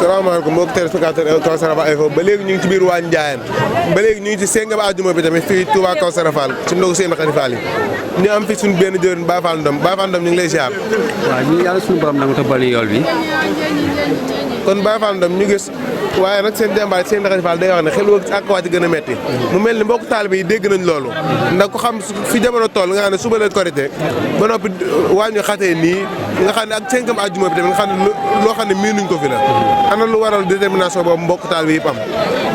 salaamaaleykum mbokki téléspectateur Kawsara Fall Info ba léegi ñu ngi ci biir waañ Njaayeen ba léegi ñu ngi ci sengam àjjuma bi tamit fii Touba Kawsara Fall ci ndogu seen xarit Fall yi ñu am fi suñu benn jëriñ Baye Fall Ndom Baye Fall Ndom ñu ngi lay ziar. waaw ñu yàlla suñu borom nag mu tëbbali yool bi. kon Baye Fall Ndom ñu gis waaye nag seen jàmbaar seen xarit Fall day wax ne xel woo ak wàcc gën a metti mu mel ni mbokk taalibe yi dégg nañ loolu ndax ku xam fi jamono toll nga xam ne suba la Korité ba noppi waañu xatee nii nga xam ne ak sengam àjjuma bi tamit nga xam ne loo xam ne miinuñ ko fi la ana lu waral détermination boobu mbokk taalibe yi yëpp am.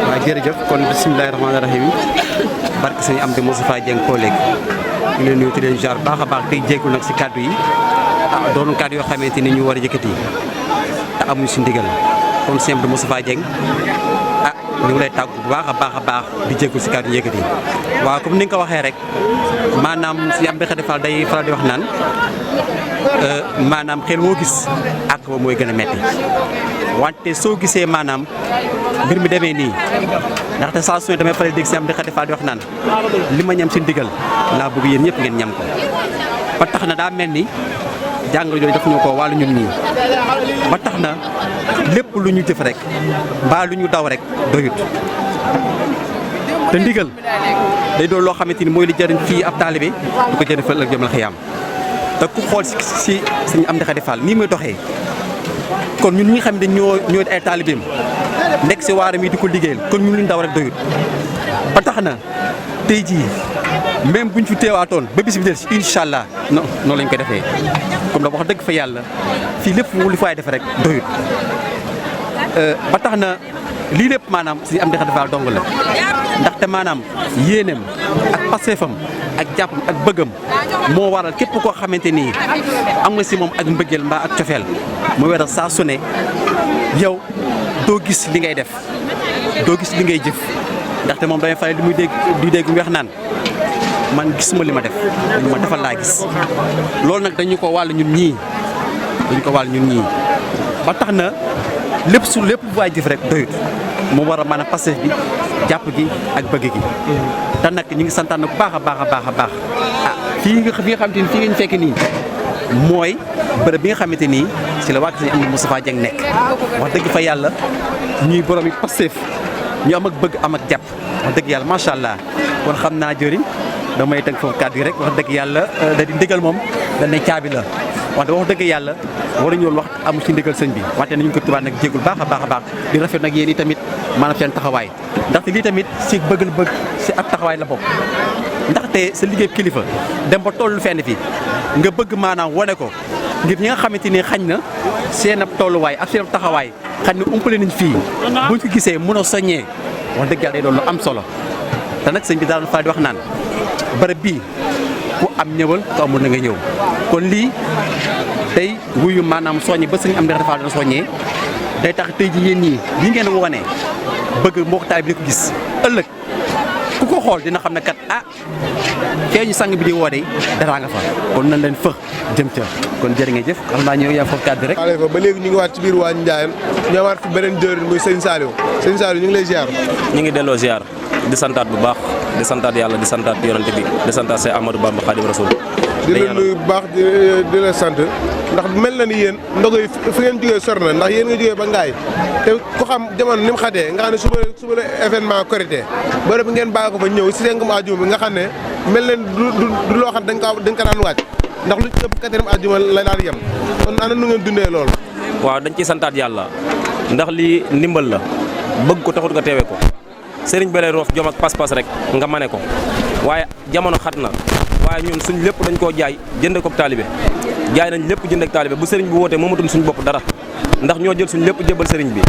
waaw jërëjëf kon bisimilahi rahmaani rahim barke sëñ Amdi Moustapha Dieng koo léegi ñu leen nuyu di leen jaar baax a baax tey jéggul nag si kàddu yi doon kàddu yoo xamante ni ñu war a yëkkati te amuñu si ndigal kon sëñ Amdi Moustapha Dieng ñu ngi lay tàggu bu baax a baax di jéggul si kàddu yëkkati waaw comme ni nga ko waxee rek maanaam si Amdi Khady Fall day faral di wax naan maanaam xel woo gis ak ba mooy gën a metti wante soo gisee maanaam mbir mi demee nii ndaxte saa su ne damay faral di dégg si Amdi Khady Fall di wax naan li ma ñam si ndigal laa bëgg yéen ñëpp ngeen ñam ko ba tax na daa mel ni jàng yooyu daf ñu ko wàllu ñun nii ba tax na lépp lu ñu jëf rek mbaa lu ñu daw rek doyut te ndigal day doon loo xamante ni mooy li jëriñ fii ab taalibe du ko jëriñ fële ak jëmal xiyaam te ku xool si sëñ Amdi Khady Fall nii muy doxee kon ñun ñi nga xam ne ñoo ay taalibeem nekk si waaram yi di ko liggéeyal kon ñun lu ñu daw rek doyut ba tax na tey jii même buñ fi teewaatoon ba bis bi del si incha allah noonu lañ ko defee comme da wax dëgg fa yàlla fii lépp lu fay def rek doyut ba tax na lii lépp maanaam sëñ Amdi Khady Fall dong la ndaxte maanaam yéeneem ak paseefam ak jàppam ak bëggam moo waral képp koo xamante ni am nga si moom ak mbëggeel mbaa ak cofeel mu weeral saa su ne yow doo gis li ngay def doo gis li ngay jëf ndaxte moom damay faral di dégg mu wax naan man gisuma li ma def li ma defal laa gis loolu nag dañu ko wàll ñun ñii ba tax na lépp bu waay jëf rek doyut mu war a maanaam passé bi jàpp gi ak bëgg gi te nag ñu ngi santaan bu baax a baax fii nga xamante ni fii nga ñu fekk nii mooy bërëb bi nga xamante nii si la waa Sëñ Amdi Moustapha Dieng nekk wax dëgg fa yàlla ñuy borom yi Pastef ñu am ak bëgg am ak jàpp wax dëgg yàlla macha allah kon xam naa jëriñ damay tënk foofu kàddu yi rek wax dëgg yàlla da di ndigal moom dañ ne caabi la wante wax dëgg yàlla waruñu woon wax amu ci ndigal sëñ bi wante nañu ko tubaab nag jégul baax a baax di rafet nag yéen i tamit maanaam seen taxawaay ndaxte lii tamit si bëgg si ab taxawaay la bokk ndaxte sa liggéey kilifa dem ba tollu fenn fi nga bëgg maanaam wane ko ngir ñi nga xamante ni xañ na seen ab tolluwaay ak seen ab taxawaay xañ na umpale nañ fii buñ ko gisee mën a soññee wax dëgg yàlla day doon lu am solo te nag sëñ bi daal fa di wax naan bërëb bii ku am ñëwal ku amul na nga ñëw kon lii tey wuyu maanaam soññi ba sëñ Amdi Khady Fall dana soññee day tax tey ji yéen ñii li ngeen wone bëgg mbokk taay bi di ko gis ëllëg ku ko xool dina xam ne kat fee ñu sang bi di woo de daraa nga fa kon nañ leen fëx jëm ca kon jërë ngeen jëf xam naa ñëw yaa foofu kàddu rek. ba léegi ñu ngi waat ci biir waañ Njaayeen ñëwaat fi beneen jëriñ muy sëñ Saliou ñu ngi lay ziar. ñu ngi delloo ziar di santaat bu baax di santaat yàlla di santaat yonante bi di santaat Seex Ahmadou Bamba Xaadimu Rasuul di la nuyu bu baax di la sant ndax mel na ni yéen ndogo yi fi ngeen jógee sor na ndax yéen nga jógee ba ngaay te ku xam jamono ni mu xatee nga xam ne suba la événement Korité bërëb bi ngeen bàyyi ko fa ñëw si seen àjjuma bi nga xam ne mel na du loo xam dañ ko daan waaj ndax lu ci ëpp quatrième àjjuma la daan yem kon ana nu ngeen dundee loolu. waaw dañ ciy santaat yàlla ndax lii ndimbal la bëgg ko taxut nga teewee ko sëriñ bi lay roof jom ak pas-pas rek nga mane ko waaye jamono xat na waaye ñun suñ lépp dañ koo jaay jënd ko taalibe jaay nañ lépp jënd ak taalibe bu sëriñ bi wootee moomatuñ suñ bopp dara ndax ñoo jël suñ lépp jébal sëriñ bi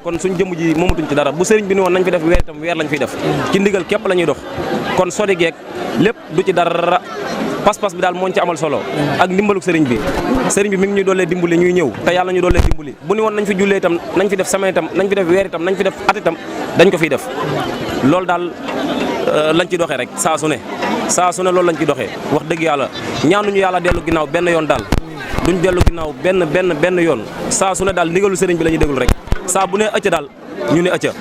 kon suñ jëmm ji moomatuñ ci dara bu sëriñ bi ni woon nañ fi def weer itam weer lañ fiy def ci ndigal képp la ñuy dox kon sodi geek lépp du ci dara pas-pas bi daal mooñ ci amal solo ak ndimbaluk sëriñ bi mi ngi ñuy doolee dimbali ñuy ñëw te yàlla ñu doolee dimbali bu ni woon nañ fi jullee itam nañ fi def semaine itam nañ fi def weer itam nañ fi def at itam dañ ko fiy def loolu daal lañ ci doxee rek saa su ne loolu lañ ci doxee wax dëgg yàlla ñaanuñu yàlla dellu ginnaaw benn yoon daal duñ dellu ginnaaw benn yoon saa su ne daal ndigalu sëriñ bi la ñuy déglu rek saa bu ne ëcc daal ñu ne ëcca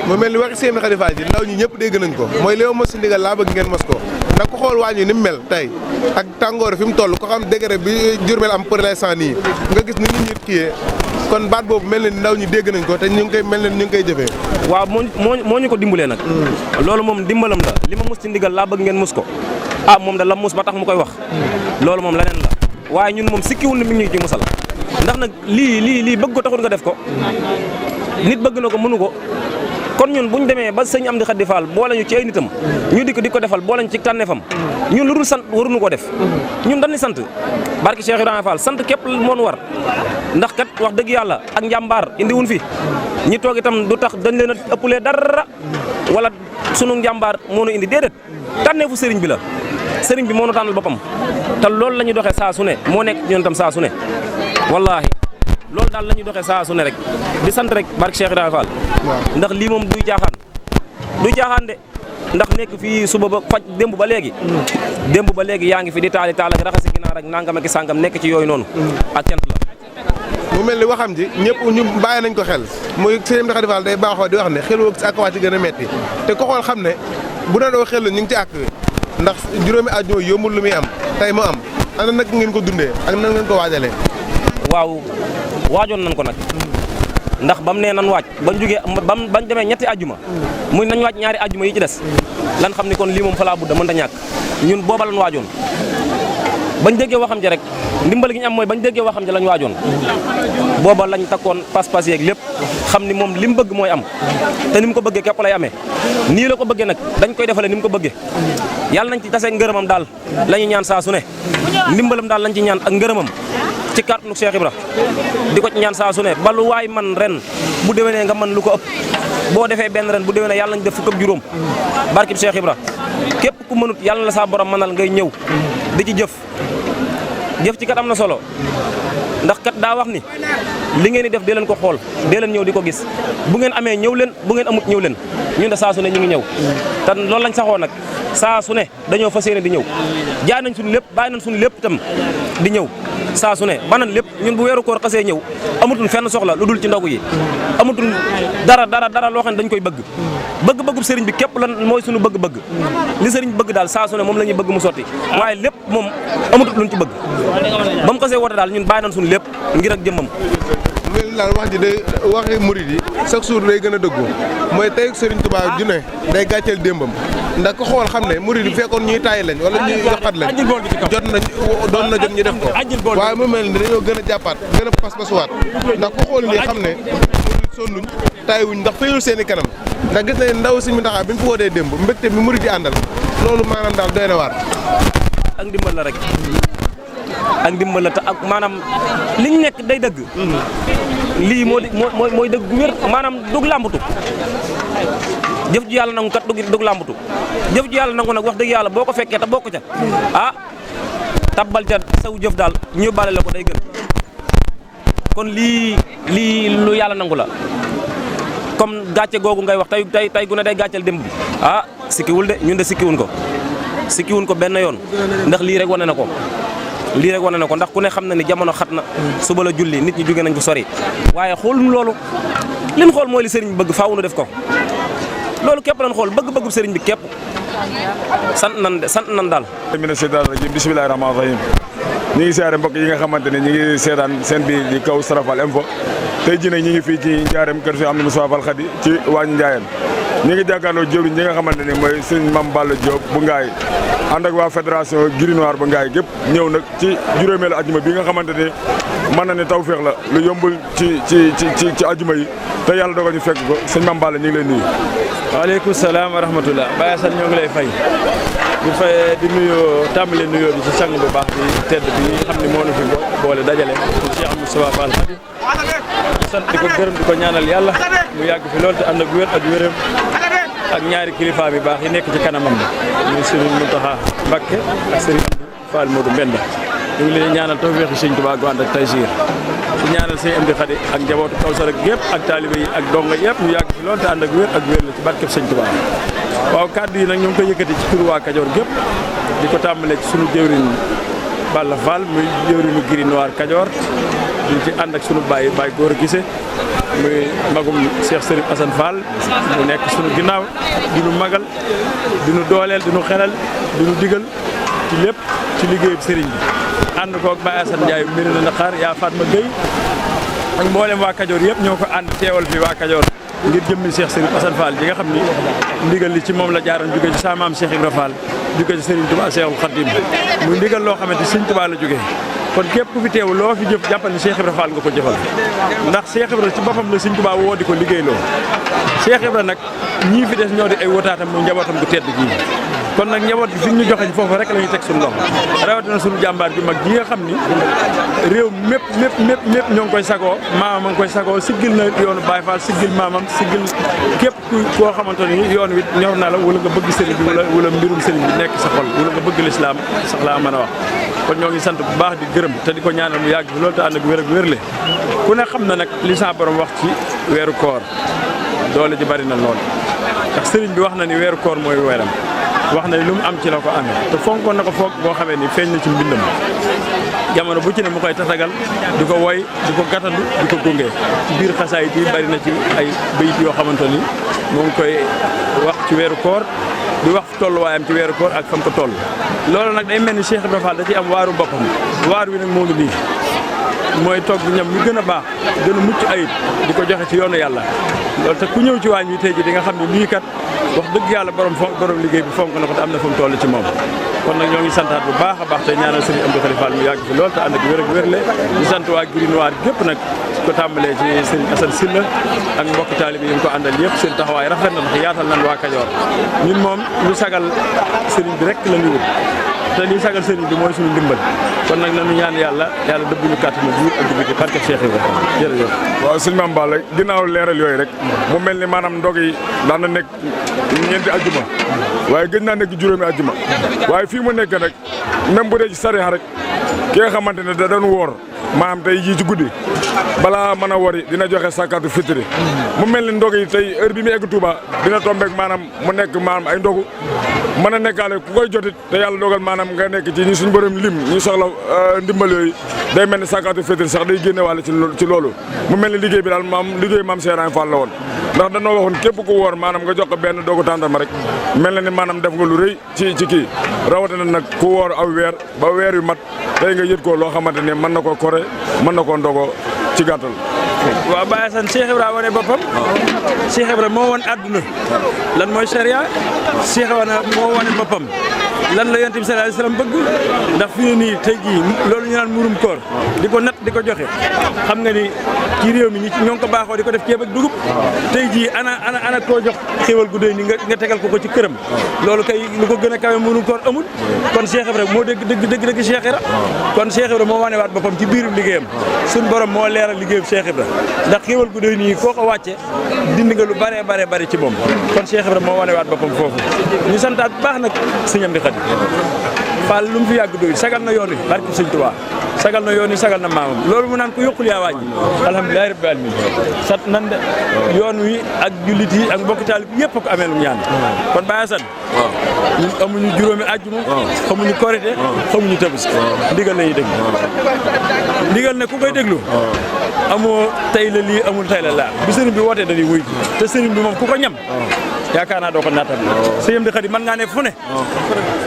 mu mel ni waxi seen Khady Fall ji ndaw ñi ñëpp dégg nañ ko mooy li ma mos si ndigal laa bëgg ngeen mos ko ndax ku xool waañu ni mu mel tey ak tàngoor fi mu toll ko xam degré bi Diourbel am pour l'instant nii nga gis ni nit ñi kiyee kon baat boobu mel na ni ndaw ñi dégg nañ ko te ñu ngi koy mel na ni ñu ngi koy jëfee. waaw moo ñu ko dimbalee nag. loolu moom dimbalam la li ma mus ci ndigal laa bëgg ngeen mus ko moom da la mus ba tax mu koy wax loolu moom leneen la waaye ñun moom sikkiwul ne mi ngi ñu ci musal ndax nag lii bëgg ko taxul nga def ko nit bëgg na ko mënu ko kon ñun bu ñu demee ba sëñ Amdi Khady Fall boole ñu ci ay nitam ñu di ko defal boole ñu ci tànneefam ñun lu dul sant waruñu ko def ñun dañuy sant barki Cheikh Ibrahima Fall sant képp moo nu war ndax kat wax dëgg yàlla ak njàmbaar indi wuñ fi ñi toog itam du tax dañ leen a ëppulee dara wala sunu njàmbaar moo nu indi déedéet tànneefu sëriñ bi la sëriñ bi moo nu tànnal boppam te loolu la ñuy doxee saa su ne moo nekk ñun tam saa su ne wallaahi loolu daal la ñuy doxee saa su ne rek di sant rek barke Cheikh Ibrahima Fall ndax lii moom duy caaxaan de ndax nekk fii suba ba faj démb ba léegi yaa ngi fi di taal ak raxasi ginaar ak nangam ak sàngam nekk ci yooyu noonu ak cant la mu mel ni waxam ji ñëpp ñu bàyyi nañ ko xel muy sëñ Amdi Khady Fall day baaxoo di wax ne xel woo ak waa ci gën a metti te ko xool xam ne bu na doo xel ñu ngi ci àkk ndax juróomi àjjuma yombul lu muy am tey mu am ana nag ngeen ko dundee ak nan ngeen ko waajalee. waaw waajoon nañ ko nag ndax bam nee nan waaj bañ demee ñetti àjjuma muy nañ waaj ñaari àjjuma yi ci des lan xam ni kon lii moom fa laa budda mën ta ñàkk ñun booba lan waajoon bañ déggee waxam ji rek ndimbal gi ñu am mooy bañ déggee waxam ji lañ waajoon booba lañ takkoon pas-pas yeeg lépp xam ni moom li mu bëgg mooy am te ni mu ko bëggee képp lay amee nii la ko bëggee nag dañ koy defalee ni mu ko bëggee yàlla nañ ci tasee ngërëmam daal la ñuy ñaan saa su ne ndimbalam daal lañ ci ñaan ak ngërëmam ci kàttanu Cheikh Ibra di ko ci ñaan saa su ne ba lu waay man ren bu déwénee nga man lu ko ëpp boo defee benn ren bu déwénee yàlla nañ def fukk ak juróom barkib Cheikh Ibra képp ku mënut yàlla la saa borom mënal ngay ñëw di ci jëf ci kat am na solo ndax kat daa wax ni li ngeen di def dee leen ko xool dee leen ñëw di ko gis bu ngeen amee ñëw leen bu ngeen amut ñëw leen ñun de saa su ne ñu ngi ñëw te loolu lañ saxoo nag saa su ne dañoo fas yéene di ñëw jaay nañ suñu lépp bàyyi nañ suñu lépp itam di ñëw saa su ne banan lépp ñun bu weeru koor xasee ñëw amutul fenn soxla lu dul ci ndogu yi amutul dara loo xam ne dañ koy bëgg-bëggub sëriñ bi képp lan mooy suñu bëgg-bëgg li sëriñ bëgg daal saa su ne moom la ñuy bëgg mu sotti waaye lépp moom amutul luñ ci bëgg ba mu xasee woote daal ñun bàyyi nañ suñu lépp ngir ak jëmmam mel daal wax ji day waxi murid yi chaque jour day gën a dëggu mooy tey Serigne Touba ju ne day gàcceel démbam ndax ko xool xam ne murid yi fekkoon ñuy taay lañ wala ñuy yoxat lañ jot nañ doon na jot ñu def ko waaye mu mel ni dañoo gën a jàppaat gën a pas-pasuwaat ndax ko xool nii xam ne murid sonnuñ taayuñ ndax fayul seen i kanam ndax gis nañ ndaw si mi ndaxaa bi mu fi wootee démb mbégte bi murid yi àndal loolu maanaam daal doy na waar ak ndimbal la rek ak ndimbal la te ak maanaam liñ nekk day dëgg lii mooy dëgg gu wér maanaam dug làmbatu jëf ju yàlla nangu kat dug làmbatu jëf ju yàlla nangu nag wax dëgg yàlla boo ko fekkee te bokk ca tabbal ca saw jëf daal ñu bale la ko day gën kon lii lu yàlla nangu la comme gàcce googu ngay wax tey gu ne day gàcceel démb bi sikkiwul de ñun de sikkiwuñ ko benn yoon ndax lii rek wane na ko ndax ku ne xam na ni jamono xat na suba la julli nit ñi jóge nañ ko sori waaye xooluñu loolu liñ xool mooy li sëriñ bi bëgg faaw nu def ko loolu képp lañ xool bëgg-bëggu sëriñ bi képp sant nan daal mina seytaan rajim bismillahi rahmaani rahim ñi ngi siyaare mbokk yi nga xamante ne ñi ngi seetaan seen bi di kaw Sarafal info tey ji nag ñi ngi fii ci Njaareem kër si Amdi Moustapha Fall Khady ci waañu Njaayeen ñi ngi jàkkaarloo jëwriñ ñi nga xamante ni mooy sëñ Mame Balla Diop bu Ngaay ànd ak waa fédération Gris Noir ba Ngaay gépp ñëw nag ci juróomeelu ajuma bi nga xamante ni mën na ne tawféex la lu yombul ci ajuma yi te yàlla dogal ñu fekk ko sëñ Mame Balla ñu ngi lay nuyu. waaleykum salaam wa rahmatullah Baye Assane ñoo ngi lay fay di nuyoo tàmbale nuyoo bi ci sang bu baax bi tedd bi nga xam ne moo na fi boole dajale Cheikh Amdi Moustapha Fall Khady di sant di ko gërëm di ko ñaanal yàlla mu yàgg fi loolu te ànd ak wér ak wéram ak ñaari kilifa bi baax yi nekk ci kanamam muy Serigne Mountakha Mbacké ak Serigne Fall Modou Mbenda ñu ngi leen ñaanal tawfeexi Serigne Touba gu ànd ak taysiir di ñaanal Serigne Amdi Khady ak njabootu Kawsar ak gépp ak taalibe yi ak donga yëpp ñu yàgg fi loolu te ànd ak wér la ci barkeb Serigne Touba waaw kàddu yi nag ñu ngi koy yëkkati ci turu waa Kajoor gépp di ko tàmbalee ci sunu jëwriñ Balla Fall muy jëwriñu Gris Noir Kajoor di ci ànd ak sunu baay góor a gise muy magum Cheikh Serif Assane Fall mu nekk sunu ginnaaw di nu magal di nu dooleel di nu xelal di nu digal ci lépp ci liggéeyub sëriñ bi ànd koog Baye Assane Ndiaye mbiri na Ndakar yaa Fatma Gueye ak mboolem waa Kajoor yëpp ñoo ko ànd teewal fi waa Kajoor ngir jëmmi Cheikh Serigne Assane Fall bi nga xam ni ndigal li ci moom la jaaroon jóge ci sa maam Cheikh Ibra Fall jóge ci Serigne Touba Cheikhul Khadim muy ndigal loo xamante Serigne Touba la jóge kon képp ku fi teew loo fi jëf jàppal ni Cheikh Ibra Fall nga ko jëfal ndax Cheikh Ibra ci boppam la Serigne Touba woo di ko liggéeyloo Cheikh Ibra nag ñii fi des ñoo di ay wotaatam muy njabootam bu tedd gii kon nag njaboot bi fi ñu joxeñ foofu rek la ñuy teg suñu loxo rawatina suñu jàmbaar ju mag ji nga xam ni réew mépp ñoo ngi koy sagoo maamam a ngi koy sagoo siggil na yoonu Baye Fall siggil maamam siggil képp koo xamante ni yoon wi ñor na la wala nga bëgg sëriñ bi wala mbirum sëriñ bi nekk sa xol wala nga bëgg lislaam sax laa mën a wax kon ñoo ngi sant bu baax di gërëm te di ko ñaanal mu yàgg fi loolu te ànd ak wér ak wérle ku ne xam na nag li sa borom wax ci weeru koor doole ji bari na lool ndax sëriñ bi wax na ni weeru koor mooy weeram wax na ni lu mu am ci la ko amee te fonkoon na ko foog boo xamee ni feeñ na ci mbindam jamono bu ci ne mu koy tatagal di ko woy di ko gàttandu di ko gunge ci biir xasaay bi bari na ci ay bayit yoo xamante ni mu ngi koy wax ci weeru koor di wax tolluwaayam ci weeru koor ak fam ko toll loolu nag day mel ni Cheikh Ibra Fall da ciy am waaru boppam waar wi nag moo ngi nii mooy togg ñam ñu gën a baax gën a mucc ayib di ko joxe ci yoonu yàlla loolu te ku ñëw ci waañ wi tey ji di nga xam ne lii kat wax dëgg yàlla borom liggéey bi fonk na ko te am na fu mu toll ci moom kon nag ñoo ngi santaat bu baax a baax te ñaanal Serigne Amdi Khady Fall mu yàgg fi lool te ànd ak wér ak wérle ñu sant waa Giri Noir gépp nag ko tàmbalee ci Serigne Assane Sylla ak mbokki taalibe yi ñu ko àndal yëpp seen taxawaay rafet na ndax yaatal nañ waa Kajoor ñun moom ñu sagal Serigne bi rek la ñu wut te lii sagal Serigne bi mooy suñu ndimbal kon nag nañu ñaan yàlla dëbb ñu kàttanu biir ak biti barke Cheikh Ibrahima jërëjëf. waaw sëñ Mame Balla ginnaaw leeral yooyu rek mu mel ni maanaam ndog yi daan na nekk ñeenti ajjuma waaye gëj naa nekk juróomi ajjuma waaye fii mu nekk nag même bu dee ci sariya rek ki nga xamante ne da doon woor maanaam tey jii ci guddi balaa mën a wori dina joxe sakatu fitri mu mel ni ndog yi tey heure bi mu egg Touba dina tombeek maanaam mu nekk maanaam ay ndogu mën a nekkaale ku koy jotit te yàlla dogal maanaam nga nekk ci ñi suñu borom lim ñu soxla ndimbal yooyu day mel ni sakatu fitri sax day génne wàlle ci loolu mu mel ni liggéey bi daal liggéey maam Serigne Fall la woon ndax dañoo waxoon képp ku woor maanaam nga jox ko benn dogu tàndarma rek mel na ni maanaam def nga lu rëy ci kii rawatina nag ku woor aw weer ba weer yu mat tey nga yët ko loo xamante ne mën na koo kore mën na koo ndogoo ci gàttal. waaw Baye Assane Cheikh Ibra wane boppam Cheikh Ibra moo wan àdduna lan mooy sharia Cheikh Ibra moo wane boppam lan la yonent bi sallallahu alayhi wasallam bëgg ndax fi ne nii tey jii loolu ñu naan murum koor di ko nat di ko joxe xam nga ni ci réew mi ñoo ngi ko baaxoo di ko def ceeb ak dugub tey jii ana koo jox xéwal gu doy ni nga tegal ko ci këram loolu kay lu ko gën a kawe murum koor amul kon Cheikh Ibra moo dëgg Cheikh Ibra kon Cheikh Ibra moo wane waat boppam ci biirum liggéeyam suñ borom moo leeral liggéeyam Cheikh Ibra ndax xéwal gu doy nii koo ko wàcce dindi nga lu bare ci moom kon Cheikh Ibra moo wane waat boppam foofu ñu santaat bu baax nag Serigne Amdi Khady Fall lu mu fi yàgg doy sagal na yoon wi barke Sëñ Tuubaa sagal na yoon wi sagal na maamam loolu mu naan ko yokkul yaa wàññi alhamdulilah rabbil alamin sat nan de yoon wi ak jullit yi ak mbokki taalib yëpp ko amee lu ñaan kon Baye Assane ñun amuñu juróomi àjjuma xamuñu korite xamuñu tabaski ndigal la ñuy déglu ndigal ne ku koy déglu amoo tey la lii amul tey la laa bi sëriñ bi wootee dañuy wuy te sëriñ bi moom ku ko ñam yaakaar naa doo ko naatal Serigne Amdi Khady mën ngaa ne fu ne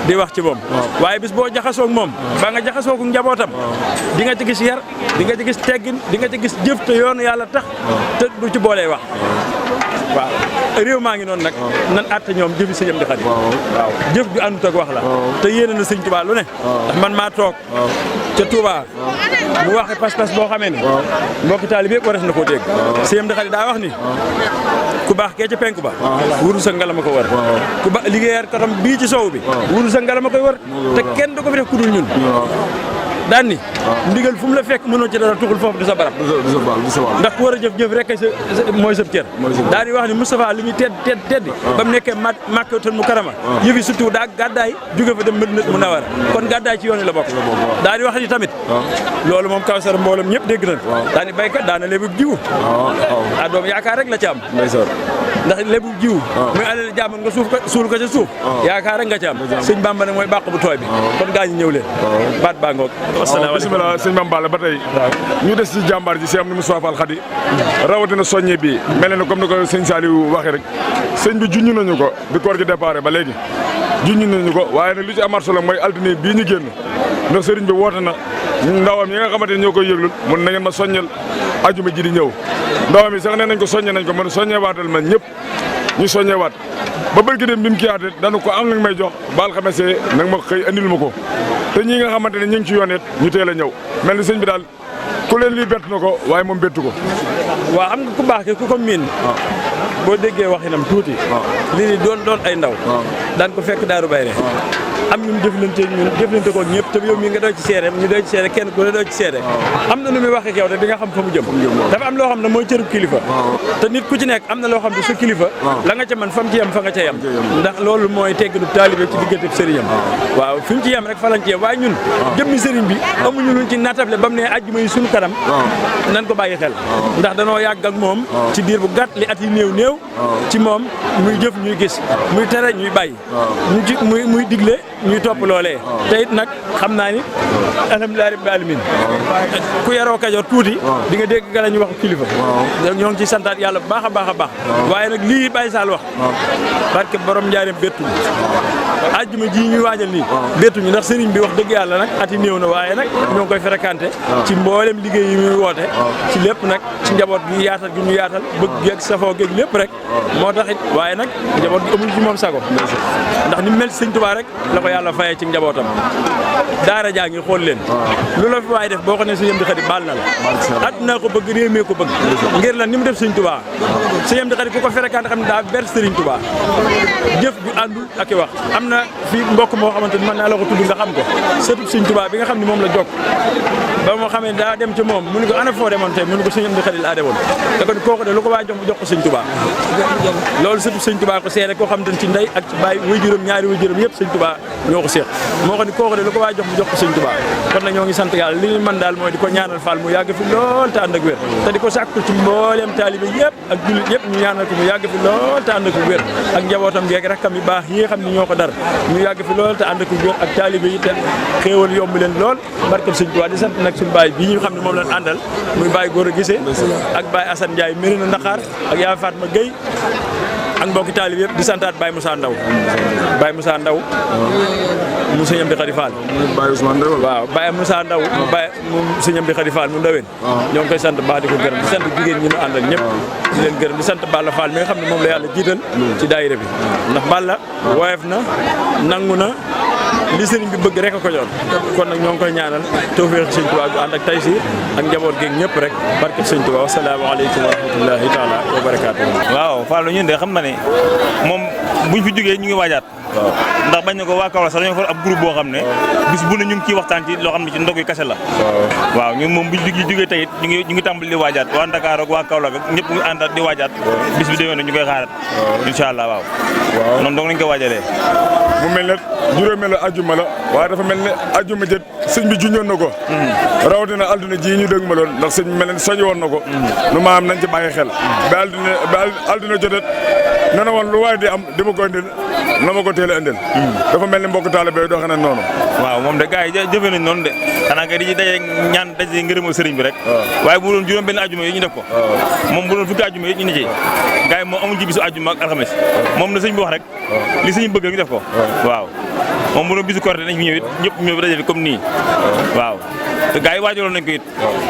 di wax ci moom waaye bis boo jaxasoo ak moom ba nga jaxasoo ak njabootam di nga ci gis yar di nga ci gis teggin di nga ci gis jëf te yoonu yàlla tax te du ci boolee wax waaw réew maa ngi noonu nag nan àtte ñoom jëfi Serigne Amdi Khady waaw jëf ju àndut ak wax la te yéene na Serigne Touba lu ne ndax man maa toog ca Touba mu waxe pas-pas boo xamee ne mbokki taalib yëpp waras na koo dégg Serigne Amdi Khady daa wax ni ku baax kee ca penku ba wuru sa ngalama ko wër ku ba liggéeyar katam bii ci sow bi wuru sa ngalama koy wër te kenn du ko fi def ku dul ñun daan ni ndigal fu mu la fekk mënoo ci dara tuxul foofu du sa barab ndax ku war a jëf rek mooy sa cër daa di wax ni Moustapha li muy tedd ba mu nekkee Makkatul Mukarrama yëfi surtout daa gàddaay jóge fa dem Madina Munawara kon gàddaay ci yoon yi la bokk daa di wax ni tamit loolu moom Kawsara mboolem ñëpp dégg nañ daa ni béykat daana lébu jiwu a doom yaakaar rek la ci am ndax lébu jiwu muy alal jàmm nga suul ko ca suuf yaakaar rek nga ci am sëñ Bamba nag mooy bàq bu tooy bi kon gaa ñi ñëw leen baat baa ngoog bismillah sëñ Mame Balla ba tey ñu des ci jàmbaar ji Cheikh Amdi Moustapha Fall Khady rawatina soññe bi mel na comme ni ko sëñ Saliou waxee rek sëñ bi junñu nañu ko bi koor gi départ ba léegi junñu nañu ko waaye nag lu ci amaat solo mooy altine bii ñu génn ndax sëriñ bi woote na ndawam yi nga xamante ne ñoo koy yëglul mun na ngeen ma soññal ajuma ji di ñëw ndawam yi sax nee nañ ko soññe nañ ko man soññee waatal man ñëpp ñu soññee waat ba bërki dem bi mu kiyaate danu ko am nag may jox baal xamesee nag ma xëy andil ma ko te ñi nga xamante ne ñu ngi ci yoon it ñu teel a ñëw mel ni sëñ bi daal ku leen lii bett na ko waaye moom bettu ko. waaw am nga ku baax ki ku ko miin. boo déggee waxinam tuuti. lii ni doon ay ndaw. daan ko fekk Daaru Bayre. am ñu jëflante ko ñëpp te yow mii nga doy ci seere ñu doy ci seere kenn ku ne doy ci seere am na nu muy waxee ak yow te di nga xam fa mu jëm dafa am loo xam ne mooy cërub kilifa te nit ku ci nekk am na loo xam ne sa kilifa la nga ca man fa mu ci yem fa nga ca yem ndax loolu mooy tegginu taalibe ci diggante sëriñam waaw fi mu ci yem rek fa lañ ci yem waaye ñun jëmmi sëriñ bi amuñu luñ ci naatable ba mu ne ajjuma yi suñu kanam nan ko bàyyi xel ndax danoo yàgg ak moom ci diir bu gàtt li at yi néew ci moom muy jëf ñuy gis muy tere ñuy bàyyi muy digle ñuy topp loolee te it nag xam naa ni alhamdulilah rabbil alamin ku yaroo Kajoor tuuti di nga dégg gala ñu wax kilifa ñoo ngi ci santaat yàlla bu baax a baax a baax waaye nag lii Baye Sall wax barke borom njaareem bettuñu àjjuma ji ñuy waajal nii bettuñu ndax sëriñ bi wax dëgg yàlla nag ati néew na waaye nag ñoo ngi koy fréquenté ci mboolem liggéey yi muy woote ci lépp nag ci njaboot gi yaatal gi ñu yaatal bëgg geeg safoo geeg lépp rek moo tax it waaye nag njaboot gi amul ci moom sago ndax ni mel ci sëñ Tuubaa rek la ko yàlla fayee ci njabootam daara jaa ngi xool leen lu la fi waay def boo ko ne sëñ Amdi Xadi baal na la àdduna ko bëgg réew mi ko bëgg ngir la ni mu def sëñ Tuubaa sëñ Amdi Xadi ku ko fréquenté xam ne daa ber sëriñ Tuubaa jëf ju àndul ak i wax am na fii mbokk moo xamante ni mën naa la ko tudd nga xam ko sëtub sëñ Tuubaa bi nga xam ne moom la jokk ba moo xamee daa dem ci moom mu ni ko ana foo demoon tey mu ni ko sëñ Amdi Xadi laa demoon da ko kooku de lu ko waa jox ko sëñ Tuubaa loolu sëtub sëñ Tuubaa ko seere koo xamante ni ci ndey ak ci baay waajuram ñaari waajuram yëpp sëñ Tuubaa ñoo ko seex moo xam ne kooku de lu ko waa jox ko sëñ Tuubaa kon nag ñoo ngi sant yàlla li ñu mën daal mooy di ko ñaanal Fall mu yàgg fi lool te ànd ak wér te di ko sàkku ci mbooleem taalibe yëpp ak jullit yëpp ñu ñaanal ko mu yàgg fi lool te ànd ak wér ak njabootam geeg rakkam yu baax yi nga xam ne ñoo ko dar ñu yàgg fi lool te ànd ak wér ak taalibe yi te xéewal yomb leen lool barkam sëñ Tuubaa di sant nag suñu baay bi ñu xam ne moom lañ àndal muy baay Góor a Gisee ak baay Assane Ndiaye Mérina Ndaxaar ak yaa Fatma Gueye ak mbokki taalib yëpp di santaat Baye Moussa Ndaw mu sëñ Amdi Xadi Fall waaw Baye Moussa Ndaw Baye mu sëñ Amdi Xadi Fall mu ndaween ñoo ngi koy sant baax di ko gërëm di sant jigéen ñi ñu àndal ñëpp di leen gërëm di sant Balla Fall mi nga xam ne moom la yàlla jiital ci daayira bi ndax Balla woyof na nangu na li sëriñ bi bëgg rek a ko joon kon nag ñoo ngi koy ñaanal tawfeex sëñ Tuubaa gu ànd ak taysiir ak njaboot geeg ñëpp rek barke sëñ Tuubaa wassalaamu aleykum wa rahmatullahi taala wa barakaatuh waaw Fallou ñun de xam na ne moom buñ fi jógee ñu ngi waajaat ndax bañ na ko waa Kaolack sax dañoo for ab groupe boo xam ne bis bu ne ñu ngi ciy waxtaan ci loo xam ne ci ndog yu kese la waaw ñun moom buñ jógee tey ñu ngi tàmbali di waajaat waa Dakar ak waa Kaolack ak ñëpp ngi àndaat di waajaat bis bi déwén na ñu koy xaarat incha allah waaw noonu dong lañ ko waajalee mu mel ne juróomee la ajjuma la waaye dafa mel ne ajjuma jët sëñ bi juñoon na ko rawatina alduna ji ñu dëgg ma loon ndax sëñ bi mel ne soñ woon na ko nu maam nañ ci bàyyi xel ba alduna jotet nana woon lu waaye di am di ma ko indil na ma ko teel a indil dafa mel ni mbokk taalibe doxe na noonu waaw moom de gars yi jëfe nañ noonu de xanaa kay di daje ñaan daje ngërëmal sëriñ bi rek waaye bu doon juróom benn ajjuma yi ñu def ko moom bu doon fukki ajjuma yi ñu ne ci gars yi moom amuñ ci bisu ajjuma ak alxames moom na sëñ bi wax rek li sëñ bëgg ñu def ko waaw moom bu doon bisu korite nañ fi ñëw it ñëpp ñëw daje fi comme nii waaw te gars yi waajaloon nañ ko it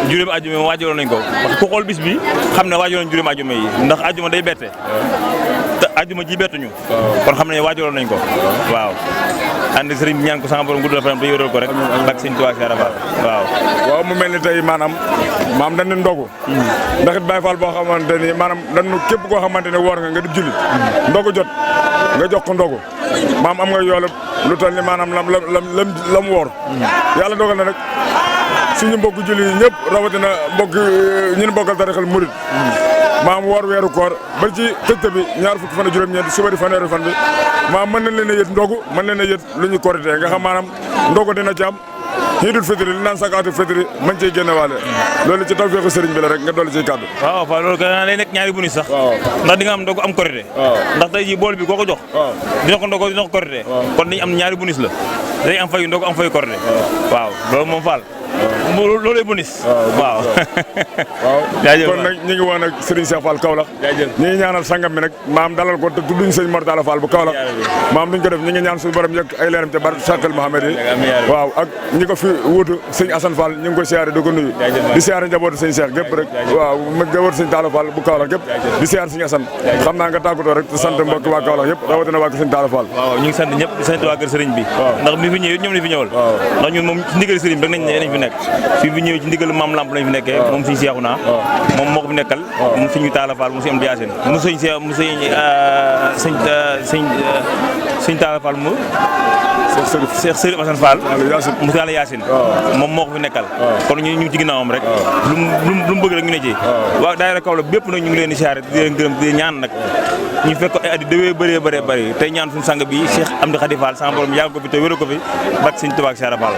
juróomi ajjuma moom waajaloon nañ ko parce que ku xool bis bi xam ne waajaloon juróomi ajjuma yi ndax ajjuma day bette te ajjuma ji bettuñu kon xam ne waajaloon nañ ko waaw ànd sëriñ bi ñaan ko sama borom guddal fanam te yóoral ko rek bak sëñ Tuubaa waaw mu mel ni tey maanaam dañu ndogu ndax it Baye Fall boo xamante ni maanaam dañu képp koo xamante ne woor nga di jullit ndogu jot nga jox ko ndogu am nga yoolu lu toll ni maanaam lam woor yàlla dogal na rek suñu mbokk jullit yi ñëpp rawatina mbokk ñun bokkal tarixal murit woor weeru koor ba ci tëjta bi ñaar fukki fan ak juróom-ñeent suba di faneeru fan bi mën nañ leen a yët ndogu mën leen a yët lu ñu korité nga xam maanaam ndogu dina ci am ñii dul fitri li naan sakaatu fitri mën ciy génne waale loolu ci tawfeexu sëriñ bi la rek nga dolli ciy kàddu waaw fa loolu ka lay nekk ñaari bonus sax ndax di nga am ndogu am korité ndax tey jii bool bi koo ko jox dina ko ndogu dina ko korité kon dañu am ñaari bonus la dañu am fayu ndogu am fayu korité waaw loolu moom Fall loolay bonus. waaw waaw kon nag ñu ngi woon ak Serigne Cheikh Fall Kaolack. ñu ngi ñaanal sangam bi nag maam dalal ko te tudduñ sëñ Mortala Fall bu Kaolack maam duñ ko def ñu ngi ñaan suñu borom yëg ay leeram te bar Sakal Mohamed yi waaw ak ñi ko fi wuutu sëñ Assane Fall ñu ngi koy siyaare di ko nuyu di siyaare njabootu sëñ Cheikh gépp rek waaw njabootu sëñ Talla Fall bu Kaolack gépp di siyaare sëñ Assane xam naa nga tàggatoo rek te sant mbokk waa Kaolack yëpp rawatina waa sëñ Talla Fall waaw ñu ngi sant ñëpp di sant waa kër sëriñ bi ndax mi fi ñëwee ñoom lañ fi ñëwal ndax ñun moom ci ndigal sëriñ bi rek nañ fi nekk fii fi ñëwee ci ndigal maam lamp lañ fi nekkee moom sëñ Cheikhouna moom moo ko fi nekkal mu sëñ Talla Fall mu sëñ Amdi Yaasin mu sëñ Talla Fall mu Cheikh Sëriñ Assane Fall mu Talla Yaasin moom moo ko fi nekkal kon ñu ngi ci ginnaawam rek lu mu bëgg rek ñu ne ci waaw daayira Kaolack bépp nag ñu ngi leen di siyaare di leen gërëm di ñaan nag ñu fekk ay at yi déwee bëree bëri tey ñaan suñu sang bi Cheikh Amdi Khady Fall sama borom yàgg ko fi te wéru ko fi bat sëñ Tuubaa ak Cheikh Fall